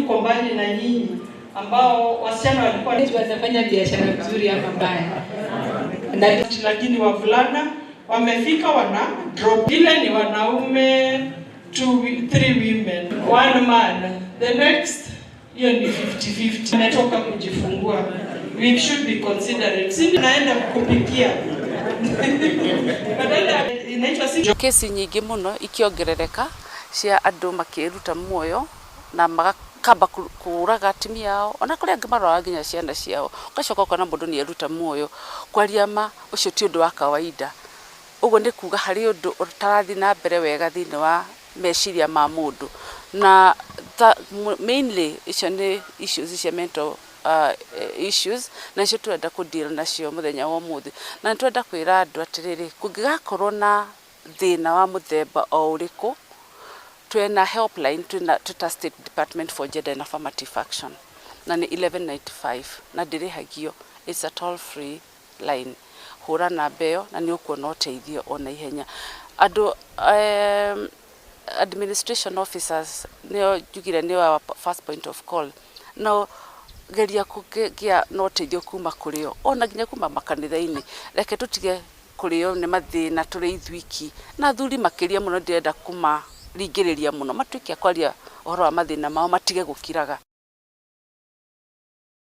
Hatuko mbali na nyinyi ambao wasichana walikuwa Watafanya biashara nzuri ama mbaya. Na lakini wavulana wamefika wana drop. Ile ni wanaume two, three women, one man. The next hiyo ni 50-50. Ametoka kujifungua. We should be considerate. Si naenda kupikia. Badala inaitwa si Kesi nyingĩ mũno ikĩongerereka cia andũ makĩruta muoyo na magakamba kũraga atumia ao, ona kũrĩ angĩ maroraga nginya ciana ciao. Ũgacoka ũkona mũndũ nĩ eruta muoyo. Kwaria ma, ũcio ti ũndũ wa kawaida. Ũguo nĩ kuga harĩ ũndũ ũtarathiĩ na mbere wega thĩinĩ wa meciria ma mũndũ, na mainly icio nĩ issues cia mental issues, na nĩcio tũrenda kũ deal nacio mũthenya wa ũmũthĩ. Na nĩ tũrenda kwĩra andũ atĩrĩrĩ, kũngĩgakorwo na thĩna wa mũthemba o ũrĩkũ, twĩna helpline, twĩna twĩta State Department for Gender and Affirmative Action, na nĩ 1195 na ndĩrĩhagio. It's a toll free line. Hũra namba ĩyo na nĩ ũkuona ũteithio o na ihenya. Andũ administration officers nĩo njugire nĩo our first point of call. No geria kũgĩa na ũteithio kuma kũrĩ o, ona nginya kuma makanitha-inĩ. Reke tũtige kũrĩo nĩ mathĩna tũrĩ ithuiki, na athuri makĩria mũno ndĩrenda kũmaringĩrĩria mũno matuĩke a kwaria ũhoro wa mathĩna mao, matige gũkiraga.